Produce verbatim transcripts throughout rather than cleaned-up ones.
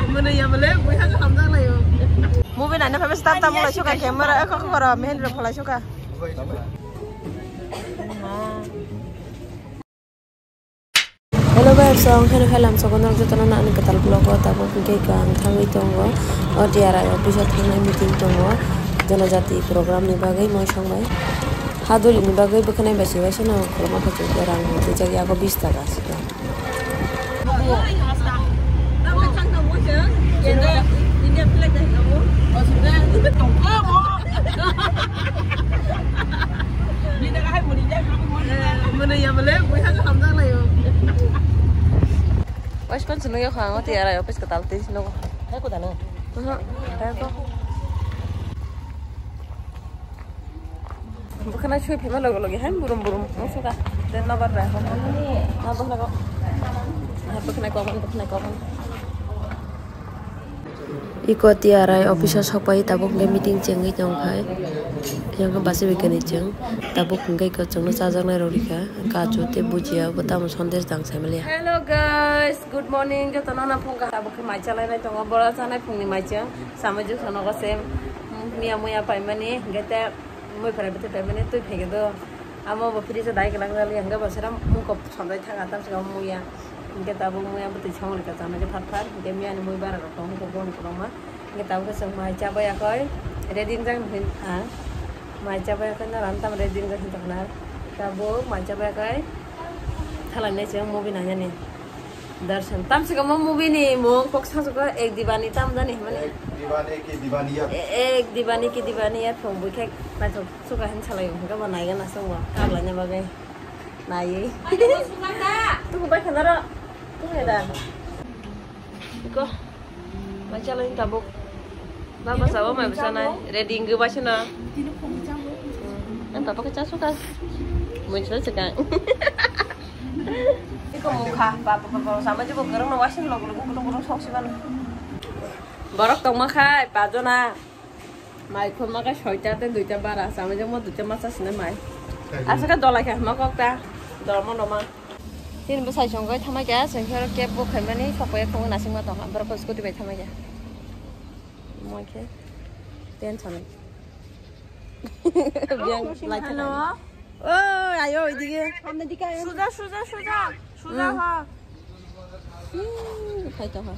Mwnwi ya bole, buiha khe hamjak laio. Movie naina phaibai se tam tam wnglaisukha camera, kok kok ro, mehendro phalaisukha. Hello guys, so ang heno helam sogo norok jotono na ani kwtal vlog o tabuk hwnkhe ang thangwi tongo o T R I office o thangnai meeting tongo, jonojati program ni bagwi moisong bai haduli ni bagwi bwkhanai bai se waisa no khuluma khachu rang twijak yago bish taka aswk. Mwnwi ya bole, buiha khe hamjak laio. Waskon se nugwi kha, ang o T R I office kwtal twi se nugo. Hai ko dano? Oho, hai ko. Bwkhana sui phima logo logi hai burum burum wngsuka. Then nobar bai hom. Na bwkhana ko. Hai bwkhana ko, bwkhana ko. Iko T R I office o sokpai tabuk hwnkhe meeting chengwi tongkhai. Yang basi bikani cheng tabuk hwnkhe iko chwngno chajaknai rw rikha. Kaju tei bujia bo tamo sondes dang sai maliya. Hello guys, good morning. Jotono na phung kaham tabuk khe mai chalainai tongo. Bora chanai phungni mai cheng. Samajwk sono ko se miya muya paimani hwnkhe te mui phara bwtwi paimani twi phege do. Amo bo fridge o dai kwlak jali hwnkhe bo sera mungkok sonjai thang atam se muya. Hwnkhe tabuk muya bwtwi songri ka chanai khe thar thar. Hwnkhe miyani mui bara rok tong khe boni kwbangma. Hwnkhe tabuk khe chwng mai chabai akhoi ready wngjak nw hwn ang. Mai chabai akhoi nw ran tam ready wngjak hwn tongkha na. Tabuk mai chabai akhoi thalai nai chwng movie nainani. Darshan. Tamswkamo movie ni mung kok sajugo Ek Diwani tam jani hwnmani. Ek Diwani ki Diwani ya. E-, Ek Diwani ki Diwani ya thung bui khe naithok suka hin salai hwnkhe bo naiga na sungbo kablai na bagwi naiwi. Tuku bai khanaro. Tuku heda. Iko. Machalai tabuk. Baba sabo mai bwsanai. Ready wngwi baisano. Ang papa khe cha suka. Mui chwla chwkang. Iko mukha, baba baba sama jibo kwrwngno wasing log log kutung kutung sok sibano. Borok tongma khai pajona. Mai khorma khai soita tei duita bara sama jamo duita masa sine mai. Asaka dolai kha ma kokta. Dolma noma. Tin bwsai songwi thamai kha, sengkhe oro cab bo khaimani sokoi khongo nasingma tongkha, borok khe scooty bai thamai kha. Moi khe tension. Biyang lai thang. Hello. Oi, ayo, idige. Suja, suja, suja. Suja ha. Hmm, khai tongkha.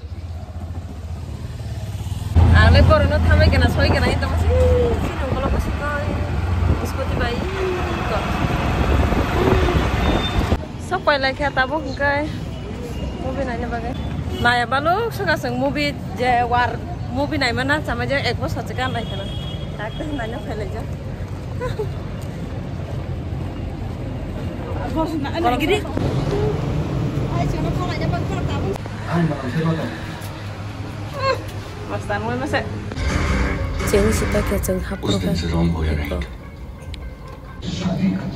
Ang le borokno thambai gana, soi gana, ito masi, sini ukolog masi koi, scooty bai, ito. Sok pailai khe tabuk hwnkhe movie naina bagwi. Naya baluk swkang chwng movie je war movie naimana chama je ek bosor se gan lai kheno. Tak naina phailai jak. Cheng sita khe chwng hapro khe.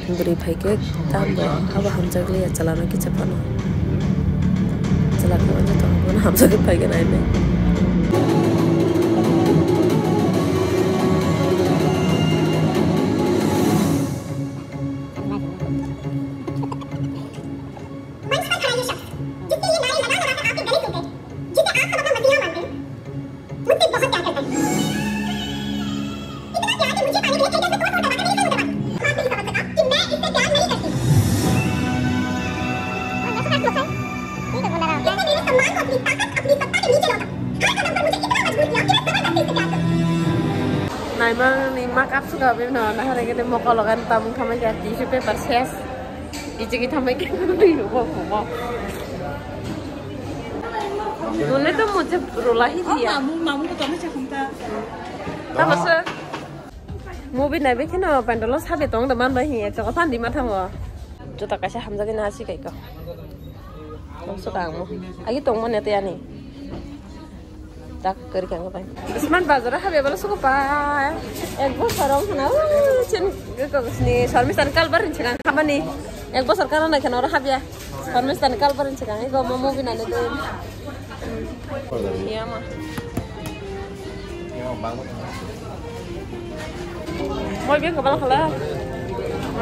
Bwrwi phai khe tam bai haba hamjak liya chwlano kisa phano. Chwla khe joto hamjagwi phai khe nainai. Naimang ni makeup suka bini no nahare gede mokol logan tamung khamai kha tissue paper ses. Ichi ki thamai kha ni rubo kubo. Tune to mujhe rula hi diya. Mamu, mamu ko tome chakhum ta. Tamo se movie nai be kheno pandalo sabe tong da man bai hi chokol phan di ma thango. Jota kaisa hamjagwi na si kai ko. Tong suka ang mo. Agi tong mo ne te ani. Tak kari kang bai. Smart bazar ha be bala suka pa. Ek bosor ong na. Chen ko sni sarmi san kal bar chen kang khamani. Ek bosor kana na kheno ha be. Sarmi san kal bar chen kang ko mo movie nai ne. Iya ma. Moi beng kebal khala.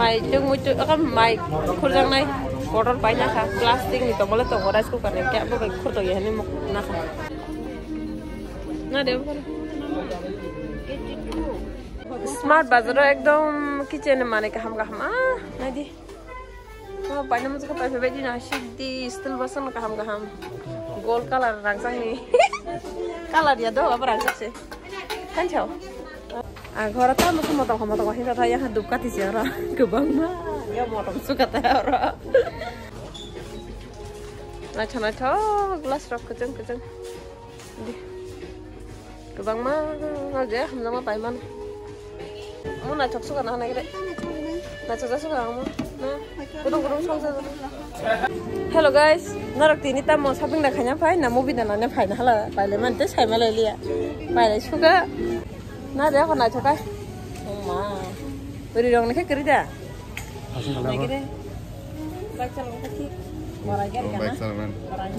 Mai tung mui tung, apa mai khurjang nai. Bottle pai na kha, plastic ni tongmale tongo, rice cooker ni khe abo bai khurto ye hwnwi mok na kha. Na de. Smart Bazar o ekdom kitchen ni manwi kaham kaham. Ah, nai di. Oh, paina muchukha pai phai di na, siddi steel basan kaham kaham. Gold color rangchak ni. Color ya do, abo rangchak se. Kan chao. Ah, ghoro ta musu motom motom hinta ta ya dup kati se oro. Kwbangma. Ya motom suka ta oro. Naitho naitho glass rok kwchwng kwchwng. Di. Kwbangma je hamjakma paimano. Mo naithok suka na hanai kre. Naithok suka mo. Na. Gudung gudung song song. Hello guys, norok tini tamo shopping da khaina phai na movie da nana phai na hala paile man te sai malai liya. Paile suka. Na de ko naithok kai. Oh ma. Beri rong ne khe kri da. Asing kala ko. Nai kre. Bike chalong khe. Morai gari Oh, kana. Bike chalong. Morai.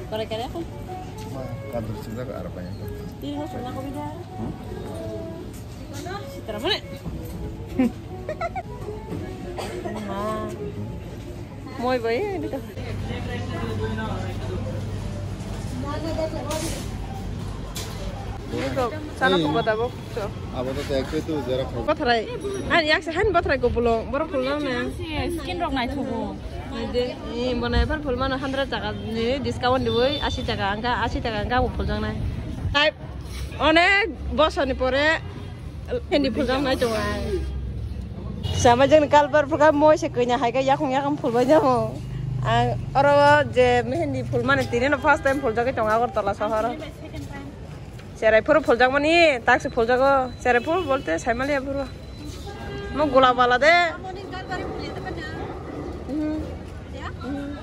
Kore kere ko? Ma, kadur sibrak ar pa ya. Tiri no suna ko bida. Hmm? Sitra mane. Ma. Moi bai, ini to. Ini to, sana ko bada bo. Abo to tek pe tu jera khau. Bothrai. Ani yak se han bothrai ko bulo. Borok khulna na. Skin rok nai thugo. Ade, eh, bonai par phul mano hundred taka ni discount diwi, ashi taka angka, ashi taka angka bo phul jangnai. Tai onek bosor ni pore hindi phul jangnai tongo ai. Sama jeng kalbar phulka moi se kanya hai ka yakung yakung phul bai jamo. Ang oro je mehendi phul mane tini no first time phul jagwi tongo Agartala sohor. Cherai phuru phuljakmani, taksi phuljago. Cherai phuru bolte saimaliya phuru. Mo gola bala de. Mhm. Mhm.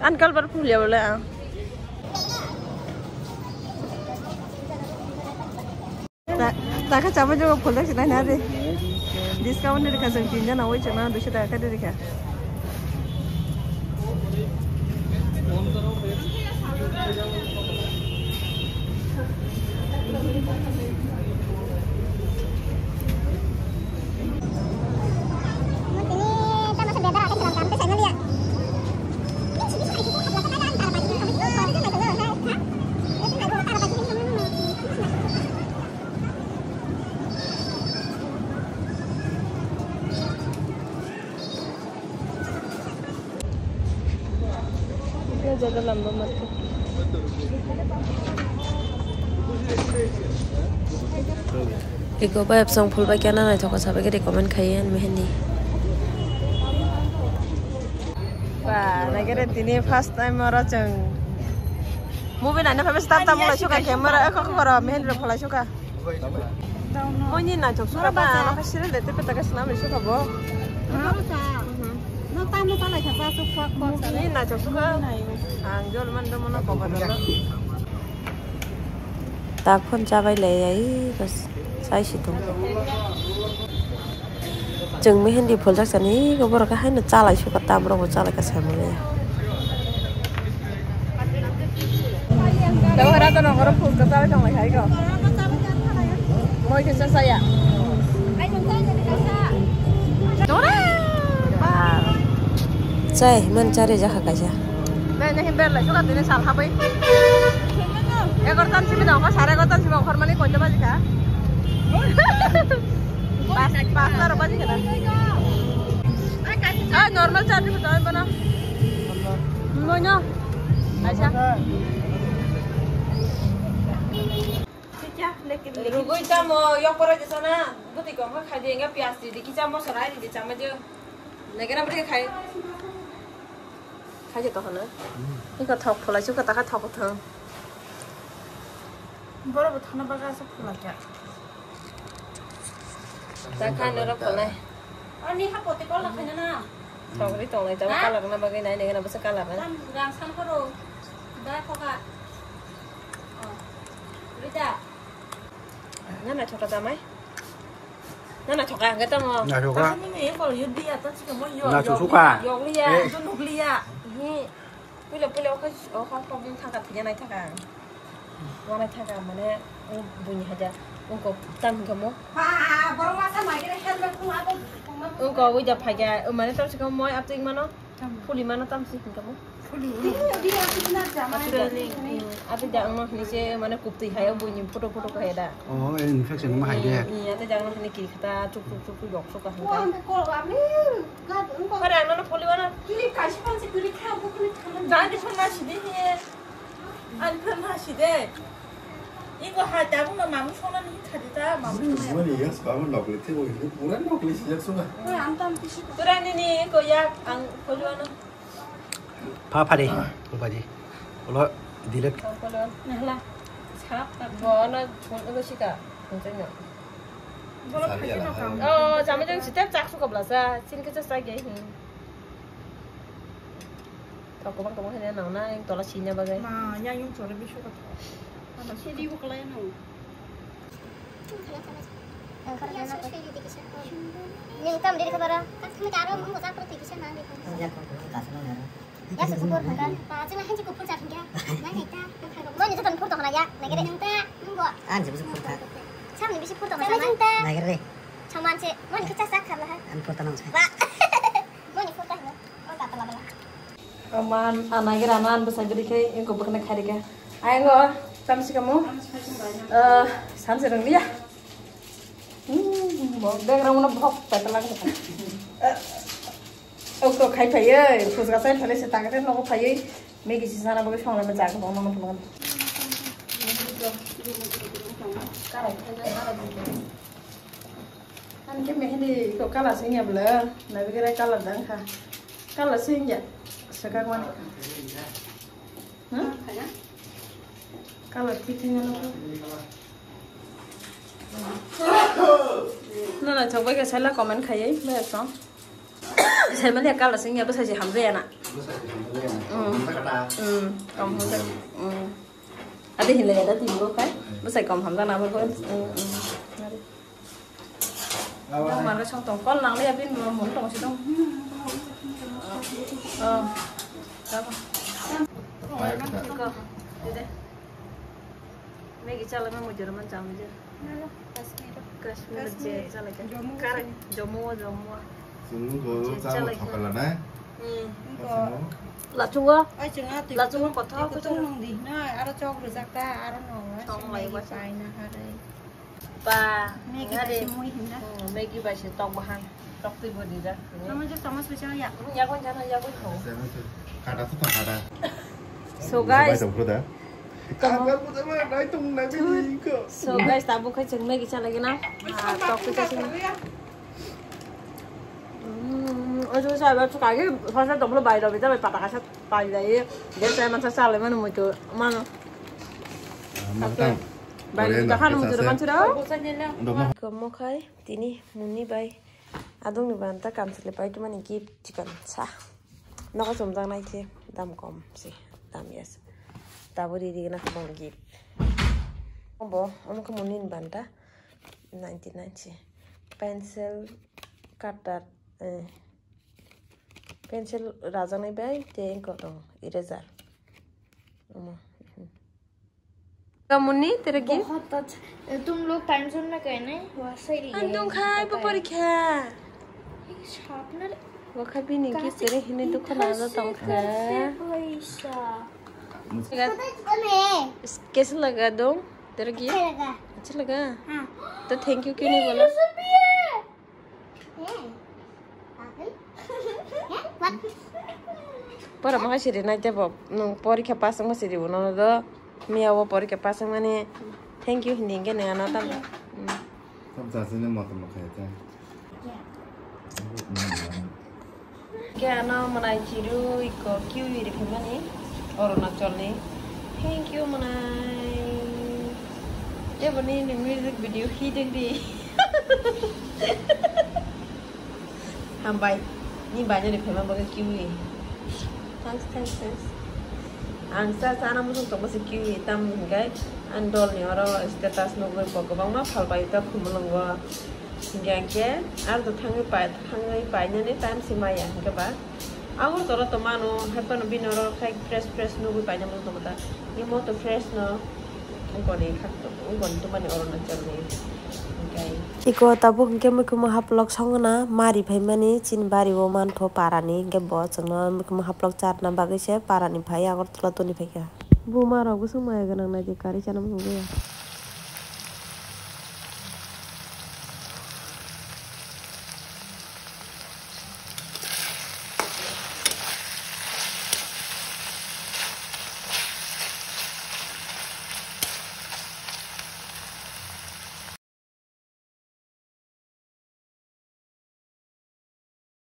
An kalbar phulia bole ang. Ta, ta kha chama jogo phuljak sinai na de. Discount ni rikha jeng tin jana oi chana duiso taka kha de rikha. Eko bai absong phul bai kena naithok sabai khe recommend khai ani mehendi. Ba, nagere tini first time oro chwng movie naina phaibai tam tam mulai suka camera eko koro mehendi rok phalai suka. Oini naithok suka ba, ano khe serial de tepe taka swnam suka bo. Ano sa. No tamo ta lai kha sa su khwak khwak. Ni naithok suka. Ang jol man do mono koba dalo. Tak phone chabai lai ai bas. Sai si tung. Chwng mehendi phuljak sani, borok khe haino chalai suka, tamrok bo chalai kha, sai manya. Tei hora to nokoro phul kwcharo tong lai hai ko. Moi khe cha saya. Dora! Chai, man chari jakha kaisa. Bai, nahi ber lai, suka tini sal habai. Egarota simi dong, sare egarota simi okhor mani koita baji kha? Pas, pasta rok baji kha na? Ah, normal charge bo doi bono. Moino. Aisa. Rugui tamo yok pore jesa na. Bwtwi kok khai di, enga piyaj di, di kicha mosla ai di, chama je. Negera bwtwi khai. Khai je to hano. Iko thok pholai suka ta kha thok thang. Boro bo thana baga sa pholai kha. Ta kha noro pholai. Ani ha pote kol khai na. Thok ri tong lai ta color na bagai nai negera bwsa color na. Rang san khoro. Da khoka. Oh. Rita. Na naithok ta mai. Na naithok ang tamo. Naithok. Tamo ni e bol yudi ya ta chika mo yo. Naithok suka. Yo liya. Eh. Yo nuk liya. Hi. Puila puila okha okha okha bung thangka thiya naithok ang. Wa naithok ang mane buini haja. Ungko tam hingka mo. Ha, borok masa mai kene helmet phung abo. Ungko uida phaiga mane tam chika mo apting mano. Phuli mano tamsi hingkamo. Phuli. Actually, mm, ate jang no hini se mane kuptwi hayo buini photo photo kaya da. Oh, infection ma hai de. Mm, mm, ate jang no hini kiri khata tuk tuk tuk tuk yok sok ka hangka. Pare ang no phuli mano. Kiri kaisa pansi kiri kha bu kiri kha. Jang di phone na sidi he. Ani phone na sidi. Iko hai tabuk no mamu sona ni khadi ta mamu. Mani gas ba mo nokli te bo pura nokli sijak sunga. Pura ni ni ko ya ang phuli mano. Pha phari, ubaji. Ulo delete. Nahla. Sarap ta. Bo na phone ko sika. Phone no. Bolo phai no kam. Oh, jami jang sitep chak su kabla sa. Sin ke sa ge hin. Tok kobang kobang hene nang na yang tola sini bagai. Ma, yang yung chore bisu ka. Ada sidi bu kalai no. Neng tam diri khabara. Kami karo mung bocah perut tiga sana deh. Ya, kok, kok, kok, kok, kok. Ya, susu pur kan. Pa, cuma hanji kupur cak ya. Mana ita? Mana itu kan pur toh ya? Nagere. Nang ta, nang bo. An jebu pur ta. Sam ni bisi pur toh. Sama jeng ta. Nagere. Sama ce, mana kita sak khala hai. An pur ta nang. Ba. Mana pur ta. Mana kata lama. Aman, anai gira nan bwsa giri khai, engko bwkhwnai kharika. Ai ngo, tamsi kamu. Eh, samsi rang dia. Hmm, bo background no bhok petalang. Eh, okto khai phaiye, phusga sai phale se tangate nogo phaiye. Megi si sana boge songle ma jaga bono no phungan. Ani ke mehendi ko kala sing ya bla, na bigre kala dang kha. Kala sing ya, saka kwan. Hmm? Kala thik thik no. Na na chok bai ka sala comment khayai, ba song. Sai mali kala sing ya ba sai hamja ya na. Hmm. Hmm. Kom hamja. Hmm. Ade hinle ya da timbo kai. Ba sai kom hamja na ba. Hmm. Hmm. Yang mana song tong kol nang le abin mau mun tong si tong. Oh. Apa? Iko, dede. Maggi chala ma mujur man cham mujur. Kashmir. Kashmir je chala ke. Kar Jammu, Jammu. Sunu go chala thokala na. Hmm. Lachungo. Ai chunga tu. Lachungo kotho. Kutung nung di na aro chok rujak ta aro no. Song lai wa. Pai na hare. Ba, Maggi ngade. Bai se mui hinda. Hmm, Maggi bai se tok bahan, tok twi bodi da. Tamo je tamo special ya. Hmm, yago jana yago ho. Kada tu kada. So guys, bai tong da. Tamo. Kabar puta ma nai tong nai bini ko. So guys, tabuk khai chwng Maggi chalai gina. Ah, tok twi chasing. Hmm, ojo sa ba chukagi, sa sa tong lo bai do bita bai pata kasa pai dai. Dia saya man sa sa le man mui tu man. Matang. Bai, Korean dah kan dah muncul saya. Depan sudah. Doma. Komo khai, tini muni bai. Adung ni banta kam sile pai tu mani gift chicken sa. Noko somjak nai se, dam kom se, dam yes. Taburi di na kobong gift. Bo, omo ke muni ni banta ninety nine se. Pencil cutter, eh. Pencil rajaknai bai, tei wngkha tongo eraser. Omo. Kamuni, tere gift? बहुत अच्छा। तुम लोग time zone में गए नहीं? वहाँ से लिए। Ang tong khai, bo porikha. Sharpener. Wakha bini gift tere hini dukha na tong kha. Kaisa laga dong, tere gift? Acha laga? Acha laga? हाँ। तो thank you क्यों नहीं बोला? Pora ma siri nai tebo, nung porikha pass wngma siri bo nono do. Miya o porikha pass wngmani thank you hindi hingke nang ano tam. Tam chasini motom kaya ta. Ke ano manai chiru iko kiwi rikhaimani Arunachalni. Thank you manai. Eboni ni music video hiding di. Hambai. Ni baino ni phema baga kiwi. Thanks, thanks, thanks. Ang sa sana musung tong basi kiwi tam hingai. Ang dol ni oro status nugui bo kwbangma phalbai ta khumulungo. Hingke hingke, aro to thangwi pai, thangwi painani time se maya hingke ba. Agartala to mano, haipano bini oro khai fresh fresh nugwi paina mano tongkha ta. Ni moto fresh no, Ungkoni khak, ungkoni tumani Arunachalni. Iko tabuk hwnkhe mikhumu haplok songna mari phaimani chini bari o mantho parani, hwnkhe bo chwngno mikhumu haplok charna bagwi se parani phai Agartala toni phaikha. Buma rok bwswk maya gwnang naidi kari chana mungwi.